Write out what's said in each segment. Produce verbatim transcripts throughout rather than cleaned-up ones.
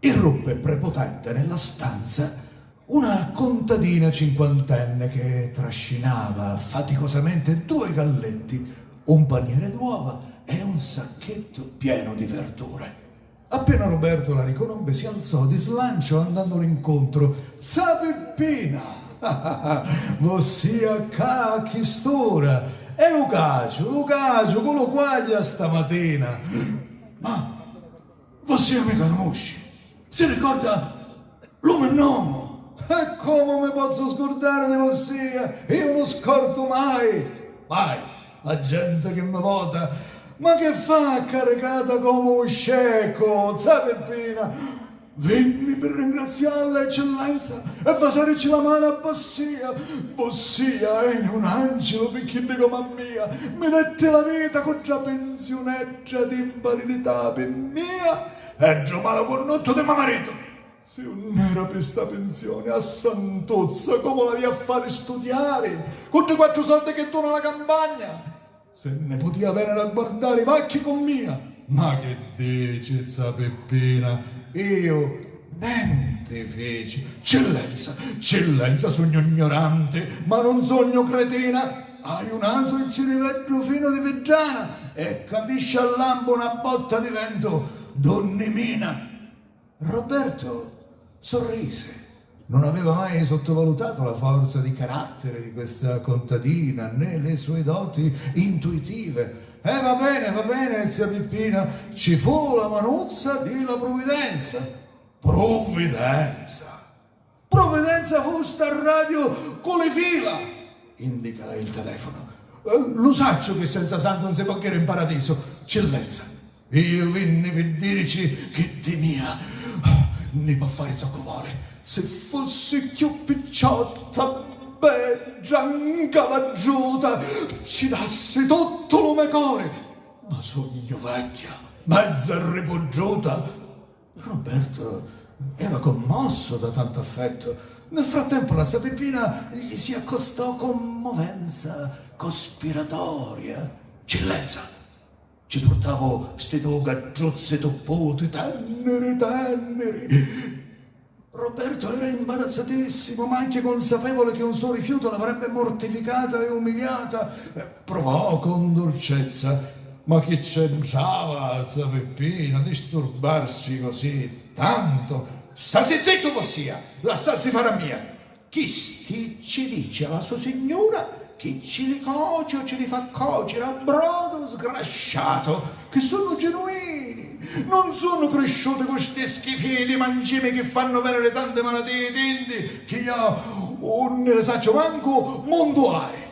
Irruppe prepotente nella stanza una contadina cinquantenne che trascinava faticosamente due galletti, un paniere d'uova e un sacchetto pieno di verdure. Appena Roberto la riconobbe, si alzò di slancio andandole incontro. Za Pippina! Vossia ccà a chist'ura? E lu caciu, lu caciu cu lu quaglia stamatina! Ma vossia mi canusci? Si ricorda lu me nomu? E comu mi pozzu scurdari di vossia? Iu nun scordu mai, mai, la genti chi mi vota. Ma chi fa carricata comu un sceccu, za Pippina? Vinni pi ringrazialla, eccellenza, e vasaricci la manu a vossia. Vossia eni un ancilu pi chiddi comu a mia. Mi detti la vita cu dda pinziunedda di invalidità pi mia e ddu malu cunnuttu di me maritu. Si unn'era pi sta pinzioni, a santuzza comu l'avia a fari studiari cu ddi quattru soldi chi duna la campagna? Si nni putia veniri a guardari, vacchi cu mia. Ma chi dici, za Pippina? Iu nenti fici. Cillenza, cillenza, sugnu gnoranti, ma nun sugnu cretina. Haiu nasu e ciriveddu finu di viddrana e capisciu a lampu na botta di ventu d'unni mina. Roberto sorrise. Non aveva mai sottovalutato la forza di carattere di questa contadina, né le sue doti intuitive. Eh, va bene, va bene, zia Pippina, ci fu la manuzza di la pruvidenza. Pruvidenza! Pruvidenza fu sta radio cu li fila! Indicai il telefono. Eh, lu sacciu chi senza santu non si pò ghiri in paradisu, cillenza. Iu vinni pi dirici chi di mia nni pò fari zoccu voli. Si fussi cchiù picciotta, bedda, ncavaggiuta, ci dassi tuttu lu me cori. Ma sugnu vecchia, mezza ripuggiuta. Roberto era commosso da tanto affetto. Nel frattempo la zia Peppina gli si accostò con movenza cospiratoria. Cillenza, ci purtavu sti du' gaggiuzzi tupputi, tenniri, tenniri. Roberto era imbarazzatissimo, ma anche consapevole che un suo rifiuto l'avrebbe mortificata e umiliata, eh, provò con dolcezza: "Ma chi c'entrava, zia Peppina, disturbarsi così tanto? Stassi zittu, vossia, lassassi fari a mia." "Chisti ci dici a la so signura chi ci li coci o ci li fa cociri a brodu, sgrasciato, chi sunnu genuini, nun sunnu crisciuti cu sti schifii di mangimi chi fannu veniri tanti malatii tinti chi iu unni li sacciu mancu muntuari."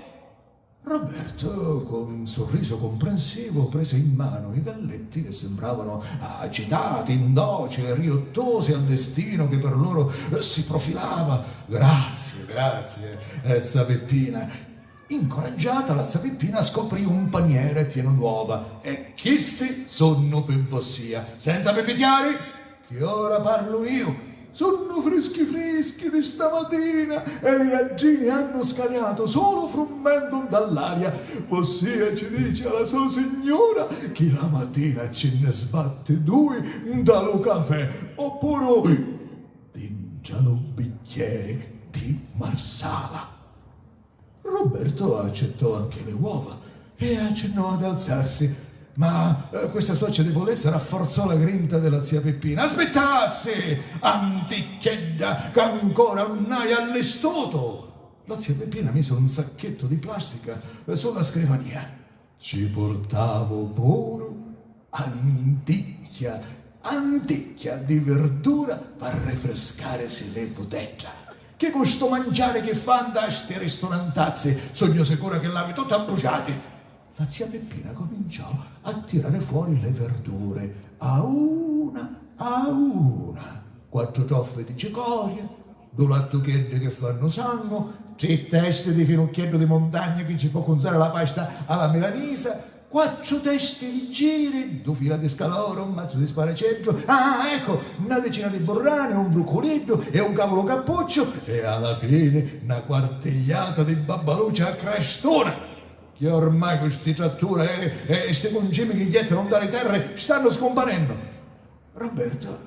Roberto, con un sorriso comprensivo, prese in mano i galletti che sembravano agitati, indocili, riottosi al destino che per loro, eh, si profilava. "Grazie, grazie, eh, zia Peppina." Incoraggiata, la zia Peppina scoprì un paniere pieno d'uova. "E chisti sunnu pi vossia, senza pipitiari, chi ora parlu iu. Sunnu frischi frischi di stamatina e li aggini hannu scaliatu sulu frummentu nta l'aria. Vossia ci dici a la so signura chi la matina ci nni sbatti dui nta lu cafè, oppuru dintra lu bicchieri di marsala." Roberto accettò anche le uova e accennò ad alzarsi, ma, eh, questa sua cedevolezza rafforzò la grinta della zia Peppina. "Aspittassi, anticchiedda, ca ancora nun hai allistutu!" La zia Peppina mise un sacchetto di plastica, eh, sulla scrivania. "Ci purtavu puru anticchia, anticchia di virdura p'arrifriscarisi li putedda. Chi cu stu manciari chi fa nta sti risturantazzi, sugnu sicura chi l'havi tutti abbruciati." La zia Peppina cominciò a tirare fuori le verdure, a una a una. Quattru cioffi di cicoria, du' lattucheddi chi fannu sangu, tri testi di finucchieddu di muntagna chi ci pò cunzari la pasta a la milanisa, quattru testi liggiri, du' fila di scalora, un mazzu di sparaceddu, ah, ecco, na dicina di burrani, un vrucculiddu e un cavulu cappucciu, e a la fini na quartigliata di babbaluci a crastuna, chi ormai cu sti trattura e, e, e sti cuncimi chi jettanu nta li terri stannu scumparennu. Roberto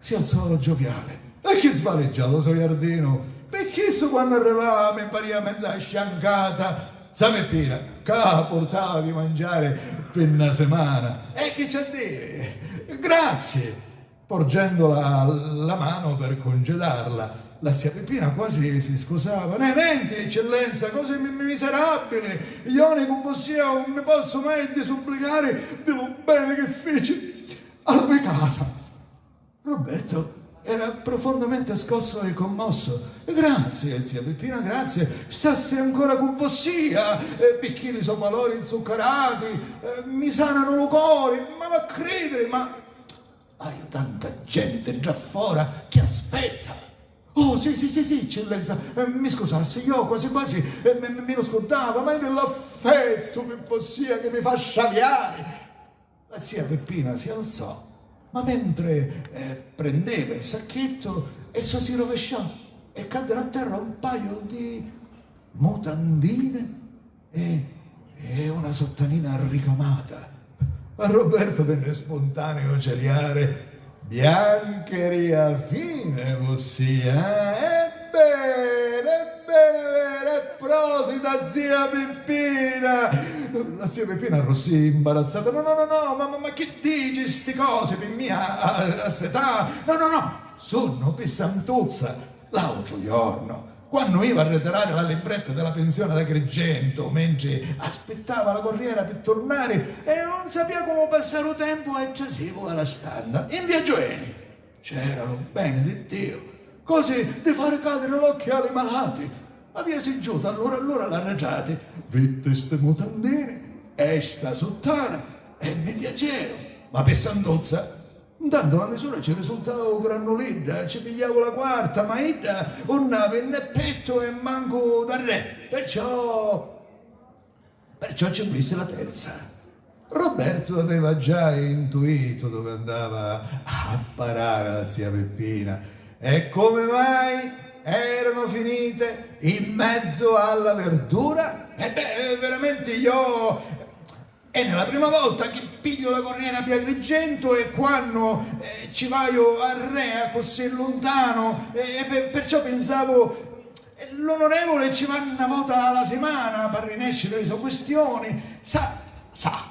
Si alzò gioviale e chi svaliggiò lu so jardinu. Pi chissu quannu arrivava mi parìa mezza sciancata zia Pippina ca purtava di mangiari pi na simana. E chi c'ha diri? Grazie! Porgendola la mano per congedarla. La zia Pippina quasi si scusava. Nè, nenti, eccellenza, cosi mi- miserabili! Ioni cu vossia un mi pozzu mai disubbligari di lu beni chi fici a la me casa. Roberto era profondamente scosso e commosso. Grazie, zia Peppina, grazie. Stassi ancora cu vossia, eh, picchì li so palori inzuccarati, eh, mi sananu lu cori, ma va cridiri, ma haiu tanta genti ddà fora chi aspetta. Oh, sì, sì, sì, sì, eccellenza, eh, mi scusassi, iò quasi quasi, eh, mi, mi, mi lu scurdava, ma è l'affettu pi vossia chi mi fa sciaviari. La zia Peppina si alzò, ma mentre, eh, prendeva il sacchetto, essa si rovesciò e cadde a terra un paio di mutandine e, e una sottanina ricamata. A Roberto venne spontaneo celiare. Biancheria fine, vossia, eh? Ebbene, ebbene, ebbene, e prosita, zia Pippina! La zia Pippina arrussì imbarazzata. No, no, no, no, ma, ma, ma chi dici sti cosi pi mia a, a, a st'età? No, no, no, sunnu pi Santuzza. L'autru jornu, quannu iva a ritirari la libretta di la pinsioni d'Agriggentu, mentri aspittava la curriera pi turnari, e un sapia comu passari u tempu e trasivu a la standa. In viaggiu eni! C'era lu beni di Diu, cosi di fari cadiri l'occhi a li malati. Avia siggiutu allura allura l'arratrati, vitti sti mutandini e sta suttana e mi piaceru, ma pi Santuzza. Ntantu la misura ci risultau grannulidda, ci pigliau la quarta, ma idda unn'avi né pettu e mancu darrè, perciò. Perciò ci vulissi la terza. Roberto aveva già intuito dove andava a parare la zia Peppina. E come mai erano finite in mezzo alla verdura? E beh, veramente io. È la prima volta chi pigghiu la curriera pi Agrigento e quannu, eh, ci vaiu arrè accussì luntanu, e, e per- perciò pinsavu. L'onorevole ci va na vota a la simana p'arrinèsciri li so quistioni. Sa, sa,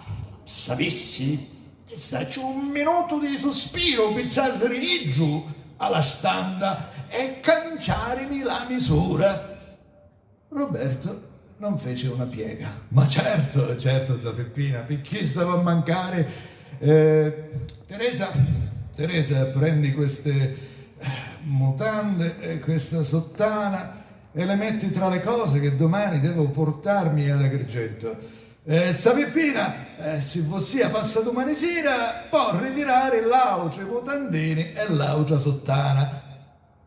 s'avissi, sacciu un minutu di suspiru pi tràsiri iddu a la standa e canciàrimi la misura. Roberto non fece una piega. Ma certo, certo, zia Peppina, pi chi stava a mancari? Eh, Teresa, Teresa, prendi queste, eh, mutande e questa sottana e le metti tra le cose che domani devo portarmi ad Agrigento. Eh, zia Peppina, eh, si vossia passa dumani sira, pò ritirari l'autri mutandini e l'autra sottana.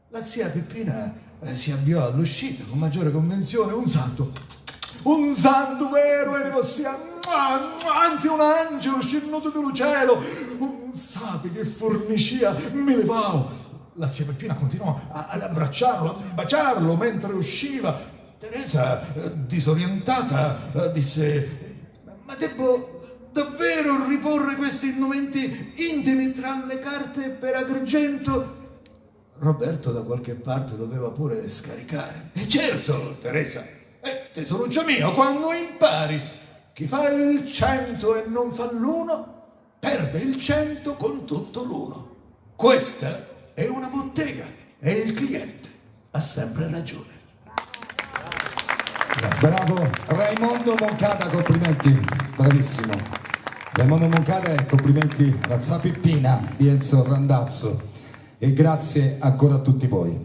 La zia Peppina, eh, si avviò all'uscita con maggiore convinzione. Un santu, un santu veru, eri vossia, anzi un angelu scinnutu di lu cielu, un sapi chi furnicia mi livau. La zia Peppina continuò a- ad abbracciarlo, a baciarlo mentre usciva. Teresa, eh, disorientata, eh, disse: Ma devo davvero riporre questi indumenti intimi tra le carte per Agrigento? Roberto da qualche parte doveva pure scaricare. E certo, Teresa. Eh, tesoruccio mio, quando impari chi fa il cento e non fa l'uno, perde il cento con tutto l'uno. Questa è una bottega e il cliente ha sempre ragione. Bravo Raimondo Moncada, complimenti, bravissimo. Raimondo Moncada e complimenti alla zia Peppina di Enzo Randazzo e grazie ancora a tutti voi.